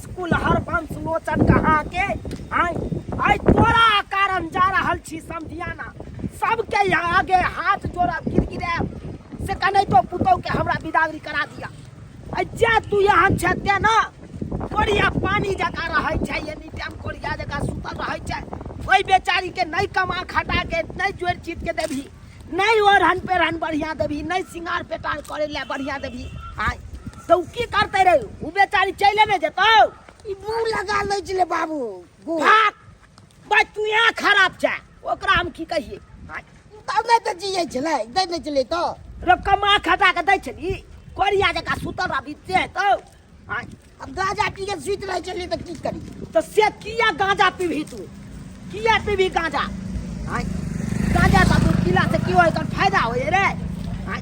School Harbans लोचन कहाँ के आय आय तोरा कारण जा रहल छी समधियाना सबके यहाँ आगे हाथ जोड़ब गिड़गिड़ायब से कने तो पुतोह के हमरा बिदागरी करा दिया। आ जे तू यहाँ छै ते ना कोरिया पानी जकाँ रहै छै, एनी टाइम कोरिया जकाँ सुतल रहै छै। ओहि बेचारी के नहि कमा खटा के नहि जोड़ि चीत के देबही, नहि ओढ़न पेढ़न बढ़िया देबही, नहि सिंगार पेटार करे ले बढ़िया देबही, आय तऽ ओ की करतै रे? ओ बेचारी चलि ने जेतौ। ई मुँह लगा लै छलै बाबू। भाग भाई, तू यहाँ खराब छै, ओकरा हम की कहिए? तब नहि तऽ जियै छलै, दै नहि छलै तऽ रे कमा खटा के दै छली, कोरिया जकाँ सुतल रहबी से हेतौ? आँय, अब गांजा पी के सुति रहै छलियै तऽ की करी? तऽ से किया गांजा पीबही तू? किया पीबही गांजा? आँय, गांजा तऽ तू पीला से की होइ? तोहर फायदा होइ रे? आँय,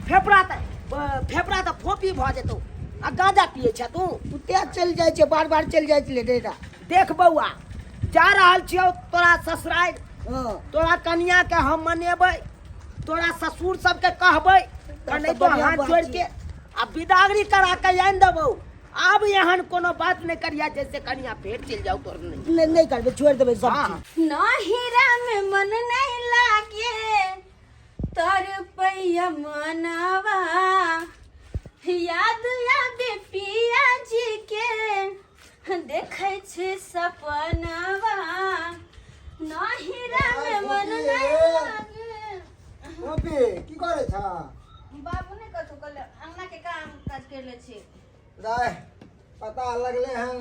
फेफड़ा तऽ फोपी भऽ जेतौ आ गांजा पियै छ तू? तू तेज चलि जाइ छै, बार बार चलि जाइ छलै डेरा। देख बौआ, जा रहल छियौ तोरा ससुरारि। हाँ। तोरा कनिया के हम मनेबै, तोरा ससुर सबके कहबै तऽ नहि तो बढ़िआँ हाथ बात जोड़ छै। के आ बिदागरी करा के आनि देबौ। आब एहन कोनो बात नहि करिया जैसे कनिया फेर चलि जाउ तोर। नहि नहि, नहि करबै, छोड़ि देबै सब हाँ। चीज। नहिरा में मन नहीं लागे, तर पैया मनवा, याद आबे पिया जी के, देखै छी सपनवा, नहिरा में मन नहीं लागे। गोपी, की करै छ? बाबू ने कथू कहले, अंगना के काम काज कर ले छी। दाय, पता लगले हन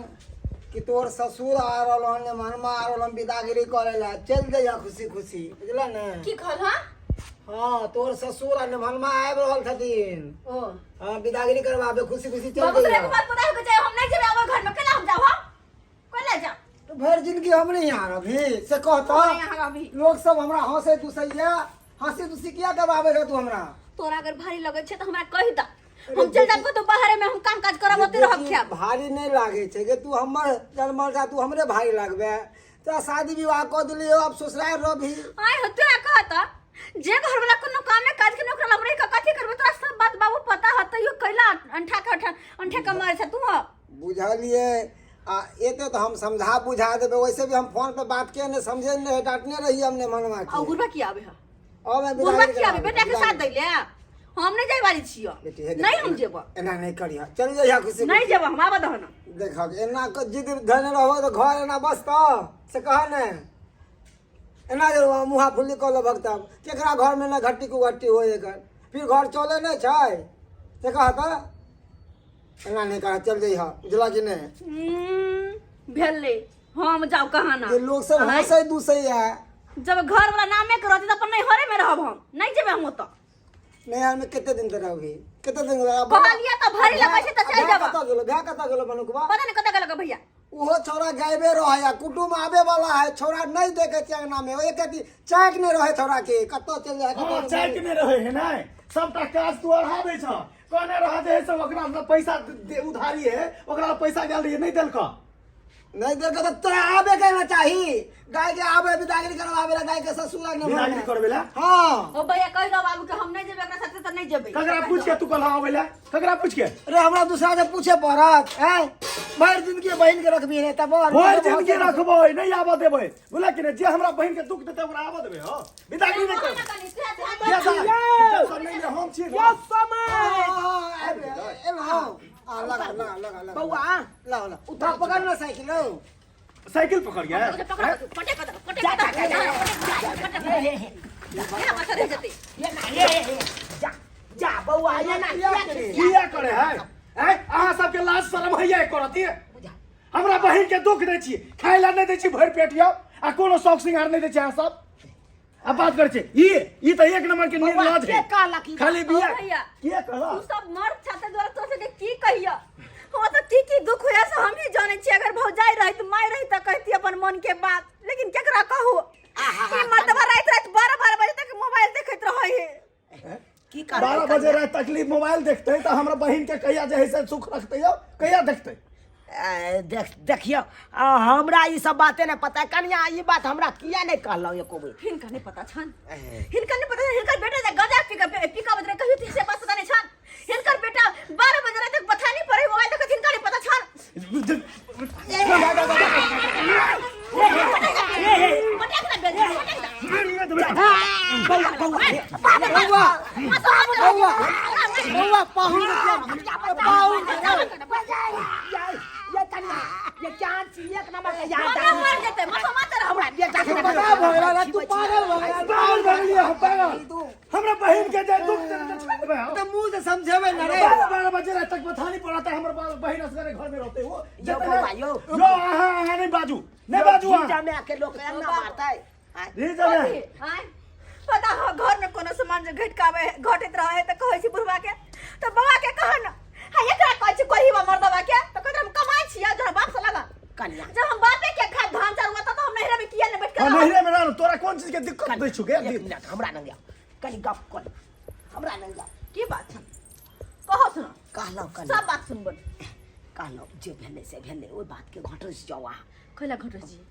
कि तोर ससुर आ रहल हन, मनमा आ रहल हन बिदागरी करे ला। चल जइहा खुशी खुशी, बुझला ने? की कहल? हाँ। हाँ, तोर ससुर आ मनमा आबि रहल छथिन। ओ। हाँ, बिदागरी करवाबे, खुशी खुशी चल बाबू, तोरा जइहा। एगो बात पता हो के चाहे, हम नहीं जेबै अब घर में। केना हम जाऊ? हम केना जाऊ? तो भरि जिंदगी हम नहीं यहाँ रहबी से कहता? हम यहाँ रहबी। लोग सब हमरा हंसे दुसैया, हंसी दुसी किया करवाबे है तू हमरा? तोरा अगर भारी लगै छै तऽ हमरा कहि द, हम चलि जाब कतौ बाहरे में, हम काम काज करब, ओतै रहब, बेटी, खायब। भारी नहीं लागे छै कि तू हमर जन्मल जा, तू हमरे भारी लागबे? तोरा शादी विवाह कऽ देलियो, अब ससुराल रहबी। आय हो, तोरा कहत जे घर वाला कोनो कामे काज के नौकरा हम रहि के कथी करबै? तोरा सब बात बाबू पता ह, तैयो कैला अंठा के अंठा अंठे के मारै छ तू? बुझलिए आ एते तऽ हम समझा बुझा देबै। वैसे भी हम फोन पे बात के नहीं समझे नहीं, डांटने रही हमने मनवा आ के। बुढ़वा की आबे ह? अब मैं बुढ़वा बिदागरी की आबे कराबे, बेटा के साथ बिदागरी। दैले? हम नहीं जाय वाली छियो। बेटी, हे देख, नहीं हम जेबो। एना नहीं करिह, चल जइहा खुशी। नहीं जेबो हम, आबऽ दहो ना। देखक, एना क जिद धने रहो तऽ घर एना बसतौ से कह ने? एना जे मुहा फुल्ली कऽ लेबक तब केकरा घर में ना घट्टी कुघट्टी होय एकर, फिर घर चले नहि छै से कह तऽ। एना नहीं कर, चल जइहा, बुझला कि नहीं? भेलै, हम जाउ कहाँ ना जे लोग सब आँय? हंसै दुसै है। जब घर वाला नामे के रहतै तऽ अपन नैहरे में रहब, हम नहीं जेबै हम ओतऽ। नैहर में कते दिन तक रहबी? कते दिन रहबी? कहलियै तऽ भरि लगै छै तऽ चलि जेबऽ। कतऽ गेलो भैया? कतऽ गेलो मनुखबा? पता नहीं कतऽ गेलक भैया। ओहो छौड़ा गायबे रहे आ कुटुम आबे वाला है, छौड़ा नहीं देखे छै अंगना में, एक अथी चाक नहीं रहे छौड़ा के, कतऽ चलि जाए। हाँ, चाक नहि रहे है नै, सबटा काज तू अढ़ा दै छ। कहने रह जे सब ओकरा से पैसा उधारी है, ओकरा पैसा गेल रहिए, नहीं देलक। नहीं देलक तऽ तोरा आबे के ना चाही, गाय के आबे बिदागरी करवाबे ला, गाय के ससुरा ने बिदागरी करबे ला। हाँ। ओ भैया, कहि दो बाबू के हम नहीं जेबै ओकरा साथे तऽ नहीं जेबै। ककरा पूछ के तू कहला आबै ला? ककरा पूछ के? अरे, हमरा दूसरा से पूछे पड़त? हैं, भरि जिंदगी बहिन के रखबी रे तब और भरि जिंदगी रखबै, नहीं आबऽ देबै, बुझला कि नहीं? जे हमरा बहिन के दुख देतै ओकरा आबऽ देबै? हो बिदागरी नहीं करबै। ये जा, टेंशन नहीं ले, हम छी। यो समय। हाँ, आबि एलहुँ। आ लगा लगा लगा लगा। बौआ। ला ला, उठा, पकड़ ना साइकिल हौ। साइकिल पकड़ गया। जा जा जा जा, हे हे ये ना, हे हे हे, जा जा बौआ, ये ना किया खिसिया? किया करे है? हैं, अहाँ सबके लाज शरम हैया करती? हमरा बहिन के दुख दै छी, खाय ला नहीं दै छी भरि पेट यौ, आ कोनो शौक सिंगार नहीं दै छी अहाँ सब, आ बात करै छी। ई तऽ एक नंबर के बौआ, निर्लज के है। कहलक ई बात? खाली बिया ओ भैया। के कहलक? तू सब मर्द छाते द्वारा तोरा सबके की कहिया, हम तऽ की की दुख होया से हम ही जानै छी। अगर भौजाई रहित, माय रहित तऽ कहती अपन मन के बात, लेकिन केकरा कहू? ई मर्दबा राति राति 12-12 बजे तक मोबाइल देखैत रहै है। की करबै? 12 बजे राति तकलीफ मोबाइल देखते तऽ हमरा बहिन के कहिया जे है से सुख रखते यौ, कहिया देखते? ए, देख देखियौ, हमरा ई सब बाते नहि पता है। कनिया, ई बात हमरा किया नहि कहलहुँ एको बेर? हिनका नहीं पता छन, हिनका नहीं पता छन। हिनकर बेटा जे गंजा पी के पी के बजरे कहियो से बात पता नहीं छन। हिनकर बेटा 12 बजे रात तक बथानी पर मोबाइल देखत, हिनका नहीं पता छन। ये ये कन्या ये चांद छी एक नंबर के यार हमरा मर जेतै मसोमाते रहब हमरा बेटा के पता भऽ गेल रे, तू पागल भऽ गेल। पागल भऽ गेलियै हम पागल हमरा बहिन के जे दुख देने तऽ छोड़ि देबै हम तऽ मुँह से समझेबै ने रे 12 12 बजे राति तक बथानी पर रहता हमर बहिन असगरे घर में रहते वो यौ बौआ, यौ। यो अहाँ अहाँ नहीं बाजू नहीं बाजू अहाँ जमे के लोक एना मारतै आँय। जी जमे कथी? आँय? पता हो घर में कोनो सामान जे घटि के आबै है घटैत रहै है तऽ कहै छी बुढ़वा के तऽ बौआ के कह न हा एकरा कहै छी कोही मर्दवा के तऽ कहै हम कमाइ छी जब बाप से लगा कन्या जब हम बापे के खाय धान चाउर हुआ तऽ हम नैहरा में किया ने बैठ के हम रहब? नहिरे में रहलहुँ तोरा कोन चीज के दिक्कत दै छु गे एक मिनट हमरा नंग आउ कनि गप कर हमरा नंग आउ की बात छै कहो सुनो कहलहुँ कनि सब बात सुनबन कहलहुँ जे भेलै से भेलै ओहि बातके घटस जाउ अहाँ कैला घटै छी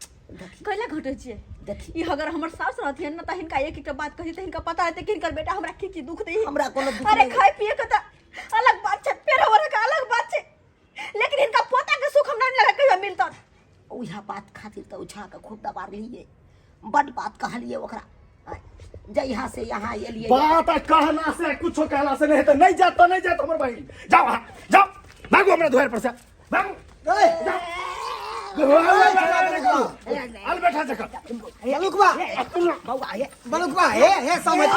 देखी कैला घटै छियै देखी ई अगर हमर सास रहथिन न तऽ हिनका एक एकटा बात कही तऽ हिनका पता रहतै कि हिनकर बेटा हमरा की की दुख दै हमरा कोनो दुख अरे नहि। खाय पिए के तऽ अलग बात छै पेड़ ओढ़े के अलग बात छै लेकिन हिनका पोता के सुख हमरा नहीं लगा कहियो मिलत उएह बात खातिर तऽ उछा कऽ खूब दबारलियै बड बात कहलियै ओकरा आँय, जहिया से यहाँ एलियै बात आ कहला से कुछो कहला से नहीं हेतै नहीं जात तऽ नहीं जात हमर बहिन जाओ अहाँ जाओ भागू हमरा दुआरि पर से भागू ए, अल बैठा जकर बलुकबा बौआ हे बलुकबा हे हे समझ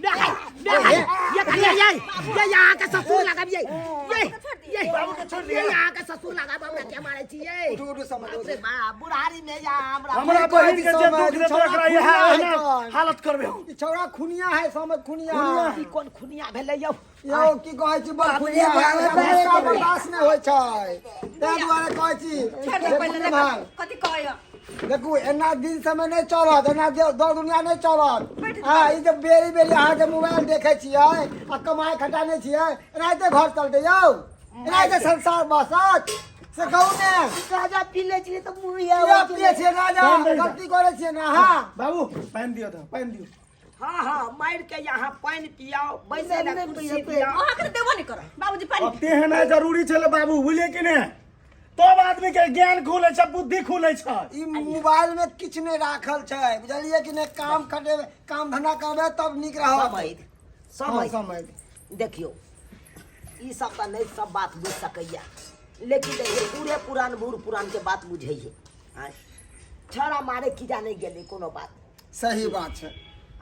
ये करिया ये ये यहाँ के ससुर लगाबिए ये ये बाबू के छोड़ ये दिया यहाँ के ससुर लगाब हमरा के मारै छियै उठू उठू समझ बाप रे बाप बुढ़ारी में या हमरा हमरा बहिन के जे दुख देत ओकरा इएह एहना हालत करबे हम ई छौड़ा खुनिया है समझ खुनिया ई कोन खुनिया भेलै यौ यौ की कहै छी बड़ खुनिया है गुस्सा बर्दाश्त नहि होइ छै ताहि दुआरे कहै छी छोड़ दे पहिले देखू भाई कथी कहैया देखू एना दिन समय नहि चलत एना दौड़ दुनिया नहि चलत हँ ई जे बेरी बेरी अहाँ जे मोबाइल देखै छियै आ कमाइ खटा नहि छियै एनाहिते घर चलतै यौ एनाहिते संसार बसत से कहू ने गाजा पी लै छियै तऽ मुँह किया पियै छियै राजा पानि दै गलती करै छियै ने अहाँ बाबू पानि दियौ तऽ पानि दियौ हाँ हाँ मारि के यहाँ पानि पियाओ बैसै लए नहि कुर्सी पियबै। दियाओ अहाँके तऽ देबो नहि करब बाबूजी पानि अब तेहन जरूरी छलै बाबू बुझलियै कि नहि तब आदमी के ज्ञान खुलै छै बुद्धि खुलै छै ई मोबाइल में किछु नहि राखल छै बुझलियै कि नहि काम खटेबै काम धंधा करबै तब नीक रहत समय हँ, समय समय देखियौ ई सब तऽ नहि सब बात बुझि सकैया लेकिन देखियौ बूढ़े पुरान बूढ़ पुरान के बात बुझैये आँय छड़ा मारे की जाने गेलै कोनो बात सही बात छै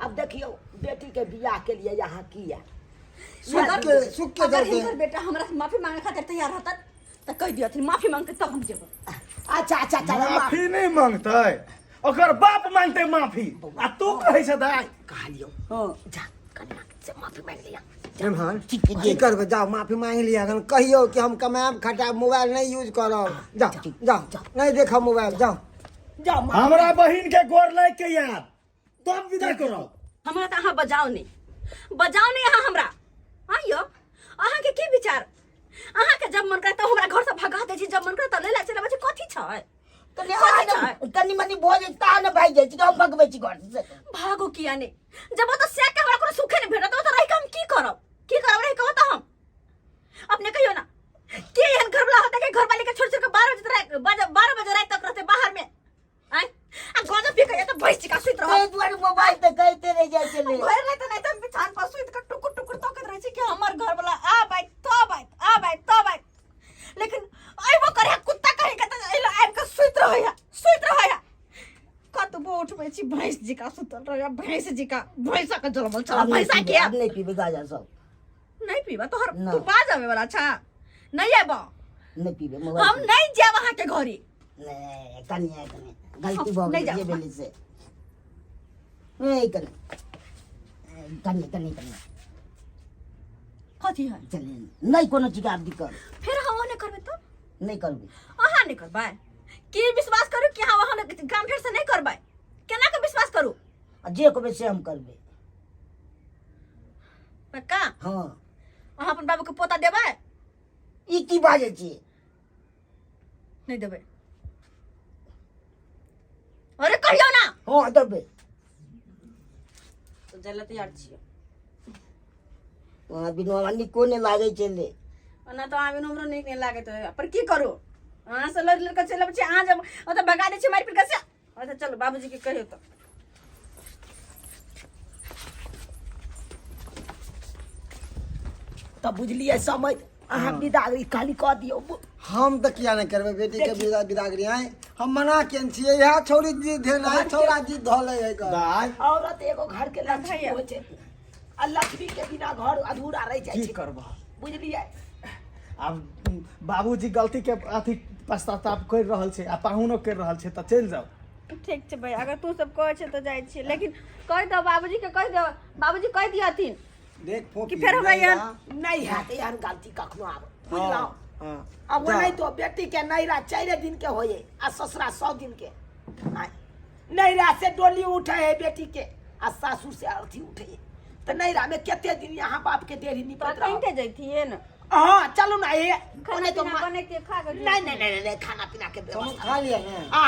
अब देखियौ बेटी के बियाह के लिए यहाँ किया सुख के सुख के अगर चलते हिनकर बेटा हमरा से माफी मांगे खातिर तैयार रहतन तऽ कहि दियथिन माफी मांगते तब हम जेबै अच्छा अच्छा अच्छा माफी नहि मांगतै ओकर बाप मांगतै माफी आ तू कहै छ दाइ कहलियौ हँ जा कन्या से माफी मांगि लिया एम्हर की करबै जाओ माफी मांगि लिअ अखन कहियौ कि हम कमायब खटायब मोबाइल नहि यूज करब जाओ जाओ नहि देखब मोबाइल जाओ जाओ माफी हमरा बहिन के गोर लागि के यार तब विदा करब हमरा तऽ अहाँ बजाउ नहि बजाउ नहि अहाँ हमरा आइयो अहाँके की विचार अहाँके जब मन करे तऽ हमरा घरसँ भगा दै छी जब मन करे तऽ ले ला चलि अबै छी कथी छै कनि कथी अहाँ छै ने कनि मनि भऽ जाइ ता ने भागि जाइ छी हम भगबै छी घर से भागू किया नहि जब ओतऽ से के हमरा कोनो सुखे नहि भेटत ओतऽ रहि कऽ हम की करब की करब रहि कऽ ओतऽ हम अपने कहियो ना के एहन घरवाला होता कि घरवाली के छोड़ छोड़ के 12 बजे रात 12 बजे रात तक रहते बाहर में आय आ गजब पी के त भैंस चिका सुति रहल ताहि दुआरे मोबाइल तऽ कहते रहि जाइ छलै भरि राति नहि तऽ हम बिछान पर सुति के टुकुर टुकुर तकैत रहै छी कि हमर घरवाला आब आयत तब आयत आब आयत तब आयत लेकिन अयबो करे कुत्ता कहीं के तऽ एला आबि के सुति रहै सुति रहै कतबो उठबै छी भैंस जिका सुतल रहै भैंस जिका भैंसा के जलमल छला आब नहि भैंसा पीबै, के आब नहि पीबै गाजा सब नहीं पीबा तोहर ना। तू बाज आवे वाला छा नहीं आबो नहि पीबै मोबाइल हम नहीं जाब अहाँ के घरे नहीं कनिया कनि गलती भऽ नहि गेल जे जाउ। भेलै से नहीं कनि कनि कनि कनि कथी है चलिए नहि कोनो चीज आब दिक्कत फिर हम ओने करबे तो नहि करबै अहाँ नहीं करबै की विश्वास करू कि अहाँ वहाँ काम फेर से नहीं करबै केना के विश्वास करू आ जे कहबै से हम करबै पक्का हँ अहाँ अपन बाबू के पोता देबै ई की बाजै छी नहीं देबै अरे कहियौ ना हँ देबै तो जल तैयार छियै वहाँ बिनु हमरा नीको नहि लागै छलै ओना तऽ अहाँ बिनु हमरो नीक नहि लागैत रहै पर की करू अहाँ से लड़ि लड़ि कऽ चलि अबै छी अहाँ जब ओतऽ भगा दै छी मारि पीट कऽ से अच्छा चलू बाबूजी के कहियौ तऽ तऽ बुझलियै समय अहाँ बिदागरी खाली कऽ दियौ। हम तऽ किया नहि करबै बेटी के बिदागरी? आय हम मना केने छियै, इएह छौड़ी जिद धेने है, छौड़ा जिद धऽ लै है ग। दाय औरत एगो घर के लक्ष्मी होइ छै आ लक्ष्मी के बिना घर अधूरा रहि जाइ की छै। करबह? बुझलियै? आब बाबूजी गलती के अथी पश्चाताप करि रहल छै आ पाहुनो करि रहल छै, तऽ चलि जाउ। ठीक छै भैया, अगर तू सब कहै छै तऽ जाइ छियै, लेकिन कहि दो बाबूजी के, कहि दो बाबूजी, कहि दियथिन देख फोफी, कि फेर हमरा नहीं यहाँ- नहि हैत एहन गलती कखनो आब, बुझलहुँ? हाँ। आब ओनाहि तो बेटी के नैरा 4 दिन के होइए आ ससुरा 100 दिन के। आँय, नैरा से डोली उठे है बेटी के आ सासुर से अर्थी उठे है, तऽ नैरा में कते दिन यहाँ बाप के देरी निपट कहीं रहा। के जैथिए न? हाँ चलू ना, ये खाना ओने तो पीना बनेतियै, खा के। नहीं नहीं नहीं नहीं, खाना पीना के समझ व्यवस्था खा लिया ने? आ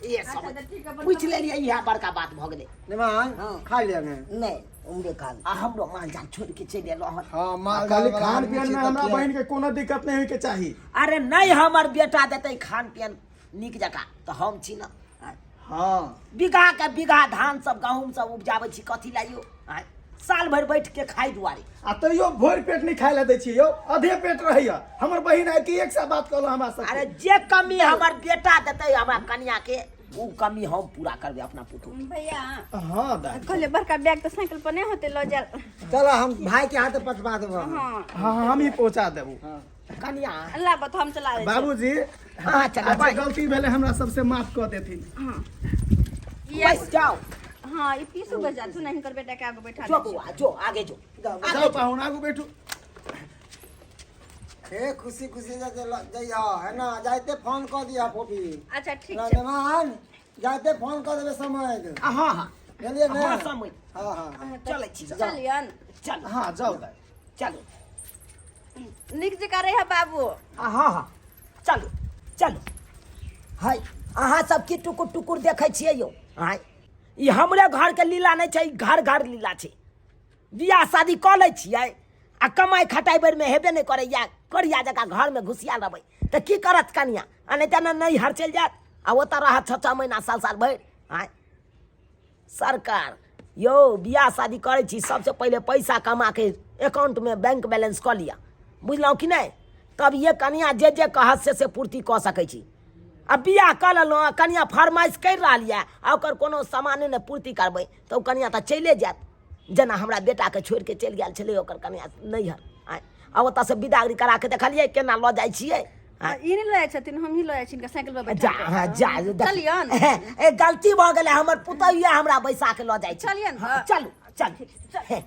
ये अच्छा, समझ तऽ ठीक है, अपन पूछ लेलियै, इएह बड़का बात भऽ गेलै। निमान खा लिया ने? नहि, उम्रे खा। आ हमरो माल जाल छोड़ के चलि एलहुँ हन। हाँ, माल खाली जाल वाला खान आदमी पियन छी में तऽ हमरा किया- बहिन के कोनो दिक्कत नहीं होय के चाही। अरे नहीं, हमर बेटा देतै खान पियन नीक जकाँ तऽ हम छी ने। आँय। हाँ। बीघा के बीघा धान सब गहूम सब उपजाबै छी कथी ला यौ? आँय, साल भरि बैठ के खाइ दुआरे। आ तैयो भरि पेट नहीं खाय ला दै छियै यौ, आधे पेट रहैया। हमर बहिन आबि के एक सा बात कहलहुँ हमरा सबके। अरे जे कमी हमर बेटा देतै हमरा कनिया के, ओ कमी हम पूरा करबै अपना पुतोह के। भैया। हाँ दादी। कहलियै बड़का बैग तऽ साइकिल पर नहि होतै लऽ जायल। चलो, हम भाई के हाथ पटवा देबो। हाँ। हाँ, हम ही पहुँचा देबू। कनिया अल्लाह बत हम चला दै छियै। बाबूजी। हाँ, चलो, अच्छा बाय। गलती भेलै हमरा सबसे, माफ कऽ देथिन। हाँ। ई बस जाओ। हाँ, ई पीसू बस जाथु ना, हिनकर बेटा के आगू बैठा जो दै छियै। बौआ, जो आगे जो। जाओ पाहुन, आगू बैठू। हे खुशी खुशी से जइह है ना, जाइते फोन कऽ दिह फोफी। अच्छा ठीक छै। निमान जाइते फोन कऽ देबै समय। हाँ हाँ। बुझलियै ने? हाँ, समय। हाँ हाँ हाँ। चलै छी। चलियन। चलू। हाँ जाओ दाइ। चलू। नीक जकाँ रहिह बाबू। हाँ हाँ, चलू चलू। हाय, अहाँ सब की टुकुर टुकुर देखै छियै यौ? आँय, ई हमरे घरके लीला नहि छै, ई घर घर लीला छै। बियाह शादी कऽ लै छियै आ कमाइ खटाइ बेरमे हेबे नहि करैया, करिया जकाँ घरमे घुसिया रहबै तऽ की करत कनिया? आ नहि तऽ ने नैहर चलि जायत आ ओतऽ रहत 6-6 महीना, साल साल भरि। आँय सरकार यौ, बियाह शादी करै छी, सबसँ पहिले पैसा कमा के अकाउंटमे बैंक बैलेंस कऽ लिअ, बुझलहुँ कि नहि? तब ये कनिया जे जे कहत से से पूर्ति कऽ सकै छी। आ बियाह कऽ लेलहुँ आ कनिया फरमाइश करि रहल यऽ आ ओकर कोनो सामाने नहि पूर्ति करबै तऽ ओ कनिया तऽ चलिए जायत, जेना हमरा बेटाके छोड़ि के चलि गेल छलै ओकर कनिया नैहर। आँय, आ ओतऽसँ बिदागरी करा के देखलियै केना लऽ जाइ छियै? आँय। ई नहि लऽ जाइ छथिन, हमही लऽ जाइ छी हिनका साइकिल पर बैठा जा के। हाँ, जा देख। चलियन। ए गलती भऽ गेलै, हमर पुतौहिया हमरा बैसा के लऽ जाइ छै। चलियन। हाँ, चलू चलू। हे।